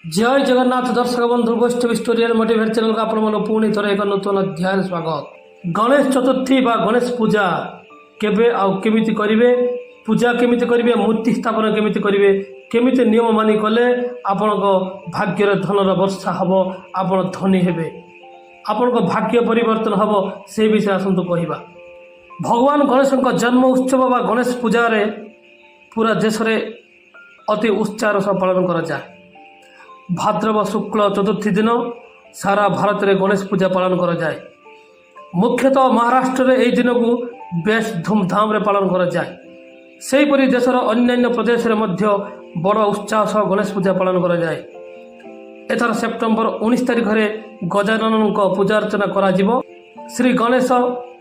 ଜୟ ଜଗନ୍ନାଥ ଦର୍ଶକ ବନ୍ଧୁ, ବୈଷ୍ଣବୀ story and motivate ଚ୍ୟାନେଲକୁ ଆପଣମାନଙ୍କୁ ପୁଣି ଥରେ ଏକ ନୂତନ ଅଧ୍ୟାୟରେ ସ୍ୱାଗତ। ଗଣେଶ ଚତୁର୍ଥୀ ବା ଗଣେଶ ପୂଜା କେବେ ଆଉ କେମିତି କରିବେ, ପୂଜା କେମିତି କରିବେ, ମୂର୍ତ୍ତି ସ୍ଥାପନ କେମିତି କରିବେ, କେମିତି ନିୟମ ମାନି କଲେ ଆପଣଙ୍କ ଭାଗ୍ୟରେ ଧନର ବର୍ଷା ହେବ, ଆପଣ ଧନୀ ହେବେ, ଆପଣଙ୍କ ଭାଗ୍ୟ ପରିବର୍ତ୍ତନ ହେବ, ସେ ବିଷୟରେ ଆସନ୍ତୁ କହିବା। ଭଗବାନ ଗଣେଶଙ୍କ ଜନ୍ମ ଉତ୍ସବ ବା ଗଣେଶ ପୂଜାରେ ପୁରା ଦେଶରେ ଅତି ଉତ୍ସାହର ସହ ପାଳନ କରାଯାଏ। ଭାଦ୍ରବ ଶୁକ୍ଳ ଚତୁର୍ଥୀ ଦିନ ସାରା ଭାରତରେ ଗଣେଶ ପୂଜା ପାଳନ କରାଯାଏ। ମୁଖ୍ୟତଃ ମହାରାଷ୍ଟ୍ରରେ ଏହି ଦିନକୁ ବେଶ ଧୁମଧାମରେ ପାଳନ କରାଯାଏ। ସେହିପରି ଦେଶର ଅନ୍ୟାନ୍ୟ ପ୍ରଦେଶରେ ମଧ୍ୟ ବଡ଼ ଉତ୍ସାହ ସହ ଗଣେଶ ପୂଜା ପାଳନ କରାଯାଏ। ଏଥର ସେପ୍ଟେମ୍ବର 19 ତାରିଖରେ ଗଜାନନଙ୍କ ପୂଜା ଅର୍ଚ୍ଚନା କରାଯିବ। ଶ୍ରୀ ଗଣେଶ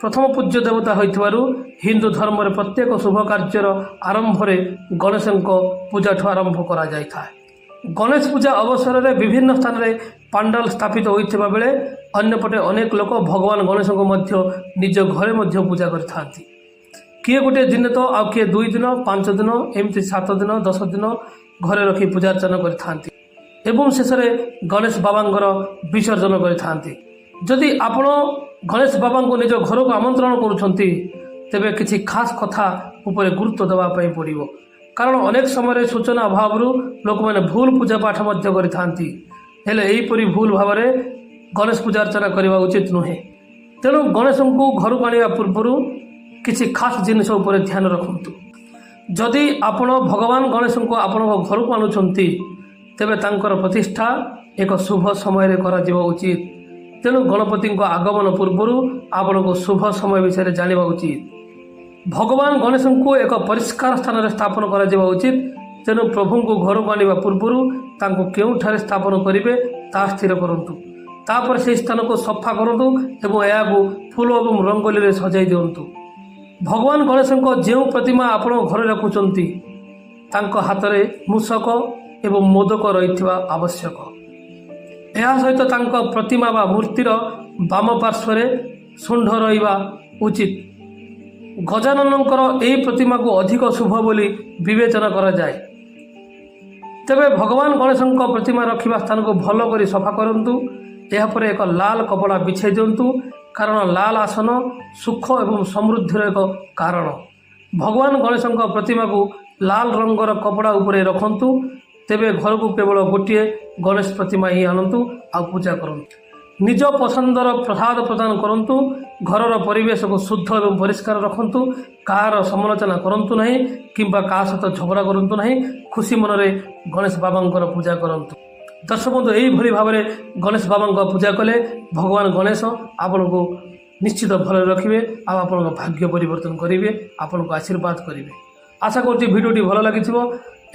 ପ୍ରଥମ ପୂଜ୍ୟ ଦେବତା ହୋଇଥିବାରୁ ହିନ୍ଦୁ ଧର୍ମରେ ପ୍ରତ୍ୟେକ ଶୁଭ କାର୍ଯ୍ୟର ଆରମ୍ଭରେ ଗଣେଶଙ୍କ ପୂଜାଠୁ ଆରମ୍ଭ କରାଯାଇଥାଏ। ଗଣେଶ ପୂଜା ଅବସରରେ ବିଭିନ୍ନ ସ୍ଥାନରେ ପାଣ୍ଡାଲ ସ୍ଥାପିତ ହୋଇଥିବା ବେଳେ ଅନ୍ୟପଟେ ଅନେକ ଲୋକ ଭଗବାନ ଗଣେଶଙ୍କୁ ମଧ୍ୟ ନିଜ ଘରେ ମଧ୍ୟ ପୂଜା କରିଥାନ୍ତି। କିଏ ଗୋଟିଏ ଦିନ ତ ଆଉ କିଏ 2 ଦିନ, 5 ଦିନ, ଏମିତି 7 ଦିନ, 10 ଦିନ ଘରେ ରଖି ପୂଜା ଅର୍ଚ୍ଚନା କରିଥାନ୍ତି ଏବଂ ଶେଷରେ ଗଣେଶ ବାବାଙ୍କର ବିସର୍ଜନ କରିଥାନ୍ତି। ଯଦି ଆପଣ ଗଣେଶ ବାବାଙ୍କୁ ନିଜ ଘରକୁ ଆମନ୍ତ୍ରଣ କରୁଛନ୍ତି, ତେବେ କିଛି ଖାସ୍ କଥା ଉପରେ ଗୁରୁତ୍ୱ ଦେବା ପାଇଁ ପଡ଼ିବ। କାରଣ ଅନେକ ସମୟରେ ସୂଚନା ଅଭାବରୁ ଲୋକମାନେ ଭୁଲ ପୂଜା ପାଠ ମଧ୍ୟ କରିଥାନ୍ତି। ହେଲେ ଏହିପରି ଭୁଲ ଭାବରେ ଗଣେଶ ପୂଜା ଅର୍ଚ୍ଚନା କରିବା ଉଚିତ ନୁହେଁ। ତେଣୁ ଗଣେଶଙ୍କୁ ଘରକୁ ଆଣିବା ପୂର୍ବରୁ କିଛି ଖାସ୍ ଜିନିଷ ଉପରେ ଧ୍ୟାନ ରଖନ୍ତୁ। ଯଦି ଆପଣ ଭଗବାନ ଗଣେଶଙ୍କୁ ଆପଣଙ୍କ ଘରକୁ ଆଣୁଛନ୍ତି, ତେବେ ତାଙ୍କର ପ୍ରତିଷ୍ଠା ଏକ ଶୁଭ ସମୟରେ କରାଯିବା ଉଚିତ। ତେଣୁ ଗଣପତିଙ୍କ ଆଗମନ ପୂର୍ବରୁ ଆପଣଙ୍କୁ ଶୁଭ ସମୟ ବିଷୟରେ ଜାଣିବା ଉଚିତ। ଭଗବାନ ଗଣେଶଙ୍କୁ ଏକ ପରିଷ୍କାର ସ୍ଥାନରେ ସ୍ଥାପନ କରାଯିବା ଉଚିତ। ତେଣୁ ପ୍ରଭୁଙ୍କୁ ଘରକୁ ଆଣିବା ପୂର୍ବରୁ ତାଙ୍କୁ କେଉଁଠାରେ ସ୍ଥାପନ କରିବେ, ତାହା ସ୍ଥିର କରନ୍ତୁ। ତାପରେ ସେହି ସ୍ଥାନକୁ ସଫା କରନ୍ତୁ ଏବଂ ଏହାକୁ ଫୁଲ ଏବଂ ରଙ୍ଗୋଲିରେ ସଜାଇ ଦିଅନ୍ତୁ। ଭଗବାନ ଗଣେଶଙ୍କ ଯେଉଁ ପ୍ରତିମା ଆପଣ ଘରେ ରଖୁଛନ୍ତି, ତାଙ୍କ ହାତରେ ମୂଷକ ଏବଂ ମୋଦକ ରହିଥିବା ଆବଶ୍ୟକ। ଏହା ସହିତ ତାଙ୍କ ପ୍ରତିମା ବା ମୂର୍ତ୍ତିର ବାମ ପାର୍ଶ୍ୱରେ ଶୁଣ୍ଢ ରହିବା ଉଚିତ। ଗଜାନନଙ୍କର ଏହି ପ୍ରତିମାକୁ ଅଧିକ ଶୁଭ ବୋଲି ବିବେଚନା କରାଯାଏ। ତେବେ ଭଗବାନ ଗଣେଶଙ୍କ ପ୍ରତିମା ରଖିବା ସ୍ଥାନକୁ ଭଲ କରି ସଫା କରନ୍ତୁ। ଏହାପରେ ଏକ ଲାଲ କପଡ଼ା ବିଛାଇ ଦିଅନ୍ତୁ, କାରଣ ଲାଲ ଆସନ ସୁଖ ଏବଂ ସମୃଦ୍ଧିର ଏକ କାରଣ। ଭଗବାନ ଗଣେଶଙ୍କ ପ୍ରତିମାକୁ ଲାଲ ରଙ୍ଗର କପଡ଼ା ଉପରେ ରଖନ୍ତୁ। ତେବେ ଘରକୁ କେବଳ ଗୋଟିଏ ଗଣେଶ ପ୍ରତିମା ହିଁ ଆଣନ୍ତୁ ଆଉ ପୂଜା କରନ୍ତୁ। ନିଜ ପସନ୍ଦର ପ୍ରସାଦ ପ୍ରଦାନ କରନ୍ତୁ। ଘରର ପରିବେଶକୁ ଶୁଦ୍ଧ ଏବଂ ପରିଷ୍କାର ରଖନ୍ତୁ। କାହାର ସମାଲୋଚନା କରନ୍ତୁ ନାହିଁ କିମ୍ବା କାହା ସହିତ ଝଗଡ଼ା କରନ୍ତୁ ନାହିଁ। ଖୁସି ମନରେ ଗଣେଶ ବାବାଙ୍କର ପୂଜା କରନ୍ତୁ। ଦର୍ଶକ ବନ୍ଧୁ, ଏଇଭଳି ଭାବରେ ଗଣେଶ ବାବାଙ୍କ ପୂଜା କଲେ ଭଗବାନ ଗଣେଶ ଆପଣଙ୍କୁ ନିଶ୍ଚିତ ଭଲରେ ରଖିବେ ଆଉ ଆପଣଙ୍କ ଭାଗ୍ୟ ପରିବର୍ତ୍ତନ କରିବେ, ଆପଣଙ୍କୁ ଆଶୀର୍ବାଦ କରିବେ। ଆଶା କରୁଛି ଭିଡ଼ିଓଟି ଭଲ ଲାଗିଥିବ।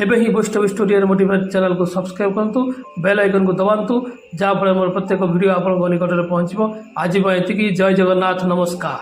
ଏବେ ହିଁ ବୈଷ୍ଣବୀ ଷ୍ଟୋରି ଆଣ୍ଡ ମୋଟିଭେଟ୍ ଚ୍ୟାନେଲକୁ ସବସ୍କ୍ରାଇବ୍ କରନ୍ତୁ, ବେଲ୍ ଆଇକନ୍କୁ ଦବାନ୍ତୁ, ଯାହାଫଳରେ ମୋର ପ୍ରତ୍ୟେକ ଭିଡ଼ିଓ ଆପଣଙ୍କ ନିକଟରେ ପହଞ୍ଚିବ। ଆଜି ପାଇଁ ଏତିକି। ଜୟ ଜଗନ୍ନାଥ, ନମସ୍କାର।